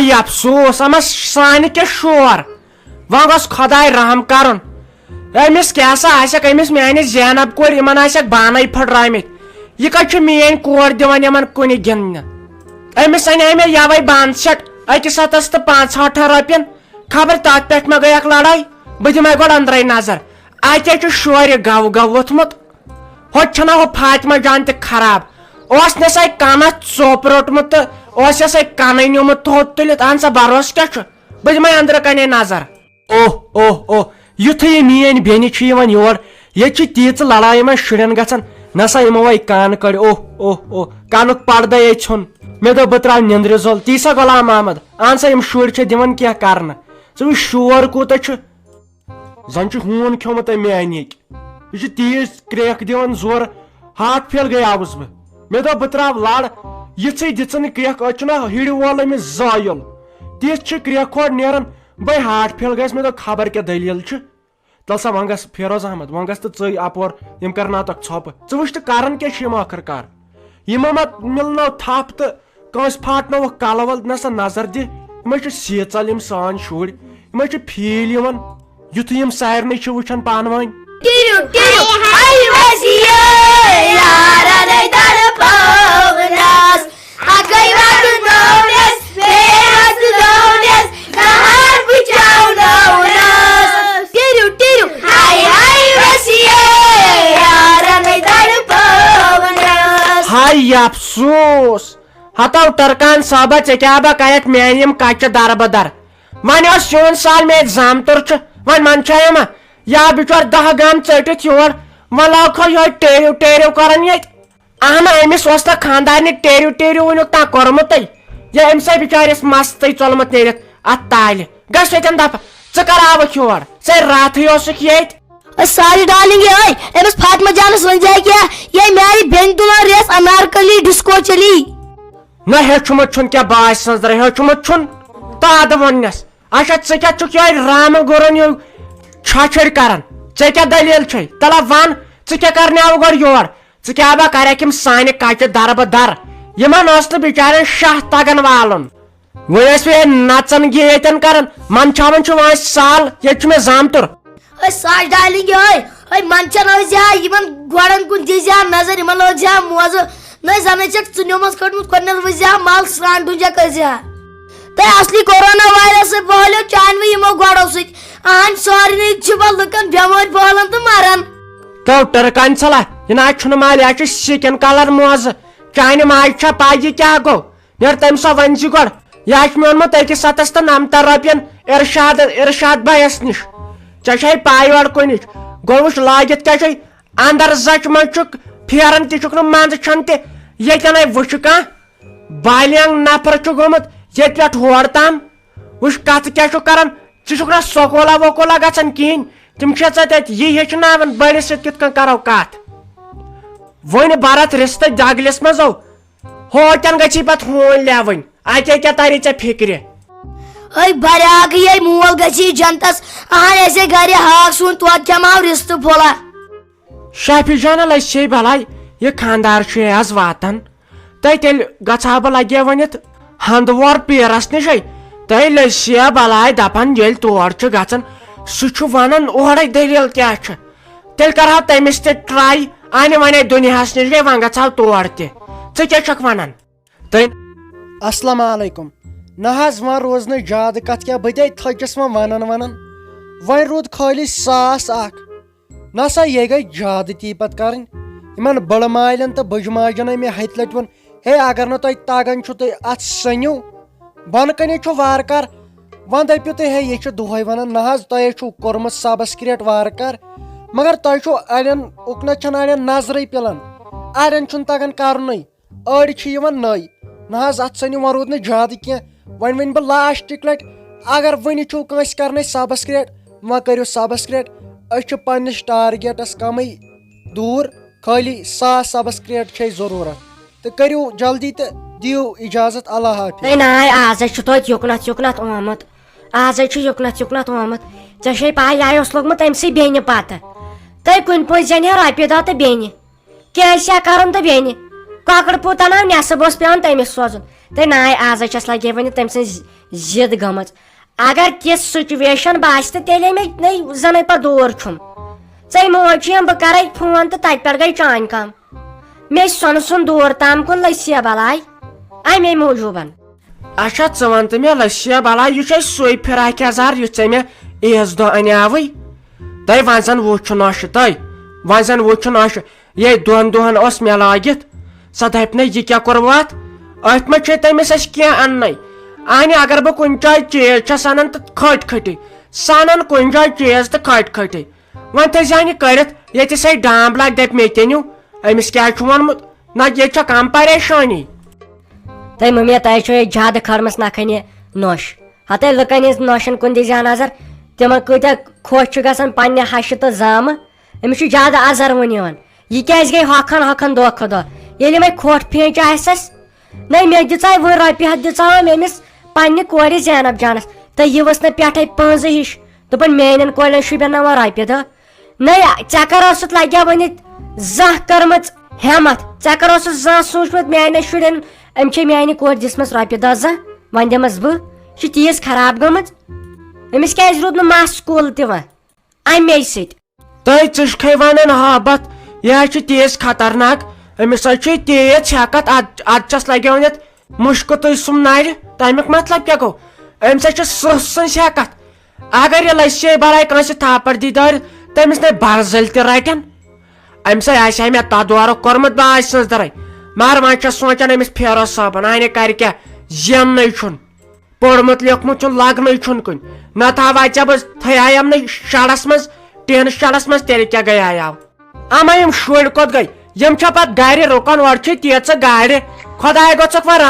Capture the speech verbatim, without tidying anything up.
یہِ افسوس، اما سانہِ کیٛاہ شور۔ وۄنۍ گوٚژھ خۄداے رحم کرُن۔ أمِس کیٛاہ سا آسٮ۪کھ، أمِس میانہِ زینب کورِ، یِمن آسٮ۪کھ بانَے پھٔٹرٲومٕتۍ۔ یہِ کتہِ چھُ میٲنۍ کور دِوان یِمن کُنہِ گِنٛدنہٕ؟ أمِس اَنے مےٚ یَوَے بانہٕ سیٹ أکِس ہَتَس تہٕ پانٛژہٲٹھن رۄپین۔ خبر تتھ پٮ۪ٹھ ما گٔیکھ لڑٲے؟ بہٕ دِمے گۄڈٕ أنٛدرَے نظر۔ اتے چھُ شورِ گو گو ووٚتھمُت۔ ہوٚتہِ چھَنا ہُہ فاطمہ جان تہِ خراب۔ اوس نہ سا کنس ژوٚپ روٚٹمُت تہٕ اوس یہِ سا کنٕے نیوٗمُت تھوٚد تُلِتھ۔ اہن سا، بروسہٕ کیٛاہ چھُ؟ بہٕ دِمے أنٛدرٕ کنے نظر۔ اوہ، اوہ، اوہ، یُتھُے یہِ میٲنۍ بیٚنہِ چھِ یِوان یور، ییٚتہِ چھِ تیٖژٕ لڑایہِ یِمن شُرٮ۪ن گژھان۔ نہ سا یِمو وَے کانہٕ کٔڑۍ، اوہ، اوہ، اوہ، کنُک پردے یے ژھیوٚن۔ مےٚ دوٚپ بہٕ تراوٕ نیندرِ زول، تی سا غلام محمد، اہن سا یِم شُرۍ چھِ دِوان کینٛہہ کرنہٕ۔ ژٕ وٕچھ شور کوٗتاہ چھُ۔ زن چھُ ہوٗن کھیوٚمُت أمۍ میانہِ اکہِ۔ یہِ چھُ تیز کرٛیکھ دِوان زورٕ، ہارٹ فیل گٔیاوُس بہٕ۔ مےٚ دوٚپ بہٕ تراوٕ لڑ، یِژھٕے دِژٕن کرٛیکھ، أتۍ چھُنہ ہِڑِ وول أمِس زٲیُل۔ تِژھ چھِ کرٛیکھ ہورٕ نیران، بے ہارٹ فیل گژھِ۔ مےٚ دوٚپ خبر کیٛاہ دٔلیٖل چھِ۔ تیٚلہِ سا وۄنۍ گژھ فیروز احمد، وۄنۍ گژھ تہٕ ژٕے اپور، یِم کرناوتکھ ژھۄپہٕ۔ ژٕ وٕچھ تہٕ کران کیٛاہ چھِ یِم ٲخٕر کار؟ یِمو ما مِلنٲو تھپھ تہٕ کٲنٛسہِ پھاٹنٲوٕکھ کلہٕ ول؟ نہ سا نظر دِ، یِمے چھِ سیٖژل یِم سٲنۍ شُرۍ، یِمے چھِ فیٖل یِوان۔ یُتھُے یِم سارنٕے چھِ وٕچھان پانہٕ ؤنۍ۔ ٹِرِو، ٹِرِو، ہاے وَسیے، یارَن تڑپٲونَس۔ اَکٕے وَدٕ نومٮ۪س، بیٚیہِ وَدٕ نومٮ۪س، نہار بچاونٲونَس۔ ٹِرِو، ٹِرِو، ہاے، ہاے وَسیے، یارَن تڑپٲونَس۔ ہاے افسوس، ہتو ٹرکان صٲبہ، ژےٚ کیٛاہ با کرکھ میانہِ یِم کچہِ دربہٕ در؟ وۄنۍ اوس سیُن سال مےٚ زامتُر چھُ، وۄنۍ منٛدچھایو ما؟ یا بچور دہ گام ژٔٹِتھ یور، وۄنۍ لاگہو یِہوے ٹیرِو ٹیرِو کران ییٚتہِ۔ اہنہ، أمِس اوس نہٕ خانٛدارنہِ ٹیرِو ٹیرِو وٕنیُک تام کوٚرمُتٕے۔ یا أمۍ سا بِچارٮ۪س مستٕے ژوٚلمُت نیٖرِتھ اتھ تالہِ۔ گژھ ییٚتٮ۪ن دفعہ، ژٕ کر آوُکھ یور؟ ژےٚ راتھٕے اوسُکھ ییٚتہِ۔ أے سارِ ڈارلنگ، یے أمِس فاطمہ جانس ؤنۍ زِ کیٛاہ، یے میٛانہِ بیٚنہِ تُلان ریس انارکلی ڈسکو چلی۔ نہ ہیوٚچھمُت چھُن کیٛاہ باسہِ سٕنٛز رے، ہیوٚچھمُت چھُن تادٕ ووننس۔ اچھا، ژٕ کیٛاہ چھُکھ یِہوٚے رامہٕ گُرُن ہیوٗ چھۄچھٕڑۍ کران؟ ژےٚ کیٛاہ دٔلیٖل چھے؟ تَلہ وَن، ژٕ کیٛاہ کرنہِ آوُکھ گۄڈٕ یور؟ ژٕ کیٛاہ با کرکھ یِم سانہِ کچہِ دربہٕ در؟ یِمن ٲس نہٕ بِچارٮ۪ن شاہ تگان والُن۔ وۄنۍ ٲسۍ وۄنۍ نژان گے ییٚتٮ۪ن کران، منٛدچھاوان چھُ وۄنۍ سال، ییٚتہِ چھُ مےٚ زامتُر۔ أے ساش ڈارلنگ، أے، أے منٛدچھان ٲسۍ زِ ہا، یِمن گۄڈن کُن دِژ زِ ہا نظر، یِمن لٲگۍ زِ ہا موزٕ۔ نٔے زنٕے چھکھ ژٕ نیومس کٔڑمٕژ، گۄڈٕنٮ۪تھ وٕچھ زِ ہا مل سرٛان ڈُنجا کٔرۍ زِ ہا۔ تۄہہِ اصلی کورونا وایرس سۭتۍ بہلیو چانوٕے یِمو گۄڈو سۭتۍ۔ اہن سارنٕے چھِ پتہٕ لُکن بٮ۪مٲرۍ بہلان تہٕ مران۔ تو ٹرکان ژھلا، یہِ نہ حظ چھُنہٕ مالہِ، یہِ حظ چھُ سِکِن کلر موزٕ۔ چانہِ ماجہِ چھا پاے یہِ کیٛاہ گوٚو؟ نیر تٔمۍ سا ؤنۍ زِ گۄڈٕ، یہِ حظ چھُ مےٚ اوٚنمُت أکِس ہتس تہٕ نمتن رۄپین ارشاد، ارشاد بھایس نِش۔ ژےٚ چھے پاے یورٕ کُنِچ؟ گوٚو وٕچھ لٲگِتھ کیٛاہ چھے؟ اندر زچہِ منٛز چھُکھ پھیران تہِ چھُکھ نہٕ منٛزٕ چھَن تہِ۔ ییٚتٮ۪ن ہے وٕچھِ کانٛہہ بالینگ نفر چھُ گوٚمُت ییٚتہِ پٮ۪ٹھ ہور تام۔ وٕچھ کتھ کیٛاہ چھُکھ کران، ژٕ چھُکھ نہ سکوٗلا وکوٗلا گژھان کِہیٖنۍ۔ تِم چھِ ژےٚ تتہِ یہِ ہیٚچھناوان بٔڑِس سۭتۍ کِتھ کٔنۍ کرو کتھ۔ وۄنۍ برتھ رِستہٕ جگلِس منٛز او، ہوتٮ۪ن گژھی پتہٕ ہوٗنۍ لیوٕنۍ، اتے کیٛاہ تری ژےٚ فِکرِ؟ أے بریاکٕے، أے مول گژھی جنتس، اہن اسے گرِ ہاکھ سیُن، توتہِ کھٮ۪مہٕ ہاو رِستہٕ پھوٚلہ۔ شافی جانہ لژھے بلاے، یہِ خانٛدار چھُ از واتان۔ تہٕ تیٚلہِ گژھٕ ہا بہٕ لگے ؤنِتھ ہندوار پیرس نِشے۔ تہٕ لژھے بلاے دپان ییٚلہِ تور چھُ گژھان، سُہ چھُ ونان اورے دٔلیٖل کیٛاہ چھِ۔ تیٚلہِ کرہاو تٔمِس تہِ ٹراے، انہِ ونے دُنیاہس نِش گٔے، وۄنۍ گژھٕ ہاو تور تہِ۔ ژٕ کیٛاہ چھکھ ونان؟ تہٕ السلام علیکم۔ نہ حظ، وۄنۍ روز نہٕ زیادٕ کتھ کینٛہہ، بہٕ تے تھٔچس وۄنۍ ونان ونان۔ وۄنۍ روٗد خٲلی ساس اکھ۔ نہ سا، یے گٔے زیادٕ تی پتہٕ کرٕنۍ۔ یِمن بٔڑٕ مالٮ۪ن تہٕ بٔجہِ ماجٮ۪ن ہے مےٚ ہتہِ لٹہِ ووٚن، ہے، اگر نہٕ تۄہہِ تگان چھُ، تُہۍ اتھ سٔنِو۔ بۄنہٕ کنہِ چھُ وارٕ کار۔ وۄنۍ دٔپِو تُہۍ، ہے، یہِ چھُ دۄہے ونان، نہ حظ، تۄہے چھُو کوٚرمُت سبسکریٹ وارٕ کار۔ مگر تۄہہِ چھُو اڑٮ۪ن، اُکنتھ چھنہٕ اڑٮ۪ن نظرٕے پِلان۔ اڑٮ۪ن چھُنہٕ تگان کرنُے۔ أڑۍ چھِ یِوان نٔے۔ نہ حظ، اتھ سٲنۍ وۄنۍ روٗد نہٕ زیادٕ کینٛہہ۔ وۄنۍ ؤنۍ بہٕ لاسٹٕکۍ لٹہِ، اگر وٕنہِ چھُو کٲنٛسہِ کرنٕے سبسکریٹ، وۄنۍ کٔرِو سبسکریٹ۔ أسۍ چھِ پننِس ٹارگیٹس کمٕے دوٗر، خٲلی ساس سبسکریٹ چھِ اَسہِ ضروٗرت۔ تہٕ کٔرِو جلدی تہٕ دِیِو اجازت، اللہ حافظ۔ ہے ناے، آز ہے چھُ توتہِ یُکنتھ یُکنتھ آمُت۔ آز ہے چھُ یُکنتھ یُکنتھ آمُت۔ ژےٚ چھے پاے، یہِ اوس لوٚگمُت أمۍ سٕے بیٚنہِ پتہٕ۔ تہٕ کُنہِ پٲٹھۍ زینہِ ہا رۄپیہِ دہ تہٕ بیٚنہِ۔ کیٛاہ آسہِ ہا کرُن تہٕ بیٚنہِ؟ کۄکر پوٗت انہٕ ہا، نٮ۪صٕب اوس پٮ۪وان تٔمِس سوزُن۔ تہٕ ناے آز چھس لگے وۄنۍ تٔمۍ سٕنٛز ضد گٔمٕژ۔ اگر تِژھ سچویشن باسہِ تہٕ تیٚلے مےٚ نَے زَنَے پتہٕ دوٗر چھُم۔ ژَے موج چھِ یِم، بہٕ کرے فون تہٕ تَتہِ پٮ۪ٹھ گٔے چانۍ کٲم۔ مےٚ سۄنہٕ سُنٛد دوٗر تام کُن لٔسیا بلاے اَمے موٗجوٗبن۔ اچھا، ژٕ وَن تہٕ مےٚ، لٔسیا بلاے، یہِ چھُ اَسہِ سُے فراک یزار یُس ژےٚ مےٚ عیٖذ دۄہ اَنیاوٕے؟ تَے وۄنۍ زَن وُچھ نۄشہِ، تَے وۄنۍ زَن وُچھ نۄشہِ۔ یے دۄن دۄہن اوس مےٚ لٲگِتھ، سۄ دپہِ نہ، یہِ کیٛاہ کوٚروٕ اتھ؟ أتھۍ منٛز چھے تٔمِس اَسہِ کینٛہہ اننَے۔ اہنہِ، اگر بہٕ کُنہِ جایہِ چیٖز چھَس انان تہٕ کھٔٹۍ کھٔٹی، سۄ انان کُنہِ جایہِ چیٖز تہٕ کھٔٹۍ کھٔٹی۔ وۄنۍ تھٲیزِ ہن یہِ کٔرِتھ، ییٚتہِ سۄے ڈام بلاک دپہِ مےٚ تہِ أنِو، أمِس کیٛاہ چھُ ووٚنمُت؟ نہ، ییٚتہِ چھےٚ کم پریشٲنی۔ تۄہہِ مٔمی، تۄہہِ چھو ییٚتہِ زیادٕ کھٲرمٕژ نکھنہِ نۄش۔ ہتے لُکن ہٕنٛز نۄشن کُن دیٖزِ ہا نظر، تِمن کۭتیاہ خۄش چھُ گژھان پننہِ ہشہِ تہٕ زامہٕ۔ أمِس چھُ زیادٕ ازر وُنہِ یِوان۔ یہِ کیازِ گٔے ہۄکھان ہۄکھان دۄہ کھۄتہٕ دۄہ؟ ییٚلہِ یِمے کھۄٹھ پھینچہِ آسٮ۪س۔ نَے، مےٚ دِژاے وۄنۍ رۄپیہِ ہَتھ دِژاوم أمِس پننہِ کورِ زینب جانس۔ تہٕ یہِ ؤژھ نہٕ پٮ۪ٹھے پٲنٛزٕ ہِش۔ دوٚپُن، میانٮ۪ن کورٮ۪ن شُبٮ۪ن نہ وۄنۍ رۄپیہِ دہ۔ نَے، ژےٚ کر اوسُتھ لگیا وۄنۍ زانٛہہ کٔرمٕژ ہٮ۪متھ؟ ژےٚ کر اوسُتھ زانٛہہ سوٗنٛچمُت میانٮ۪ن شُرٮ۪ن، أمۍ چھے میانہِ کورِ دِژمٕژ رۄپیہِ دہ زانٛہہ؟ وۄنۍ دِمس بہٕ۔ یہِ چھِ تیٖژ خراب گٔمٕژ۔ أمِس کیازِ روٗد نہٕ مس کُل تہِ وۄنۍ؟ اَمے سۭتۍ۔ تہٕ ژٕ چھُکھے وَنان ہابَتھ، یہِ حظ چھُ تیز خطرناک۔ أمِس حظ چھُ تیز ہٮ۪کَتھ، اَتھ، اَتھ چھَس لَگیومُت مُشکہٕ تُج سُم نَرِ۔ تَمیُک مطلب کیٛاہ گوٚو؟ أمِس حظ چھِ سٕہہ سٕنٛز ہٮ۪کَتھ۔ اگر یہِ لَسہِ ہے بَلاے کٲنٛسہِ تھاپَڑ دی دارِ، تٔمِس نَے بَرزٔلۍ تہِ رَٹن۔ أمِس ہے آسہِ ہے مےٚ تَتھ دورُک کوٚرمُت باج سٕنٛز دَرٕے۔ مگر وۄنۍ چھَس سونٛچان أمِس فیروز صٲبَن، اَہنہِ کَرِ کیٛاہ؟ زیننٕے چھُن۔ پوٚرمُت لیوٚکھمُت چھُن، لگنٕے چھُن کُنہِ۔ نتہٕ ہا واتہِ ہا بہٕ تھیایم نہٕ شڈس منٛز، ٹینہٕ شڈس منٛز، تیٚلہِ کیٛاہ گٔیایاو؟ اما یِم شُرۍ کوٚت گٔے؟ یِم چھا پتہٕ گرِ رُکان؟ اورٕ چھِ تیٖژٕ گاڑِ۔ خۄداے گوٚژھکھ وۄنۍ رحم۔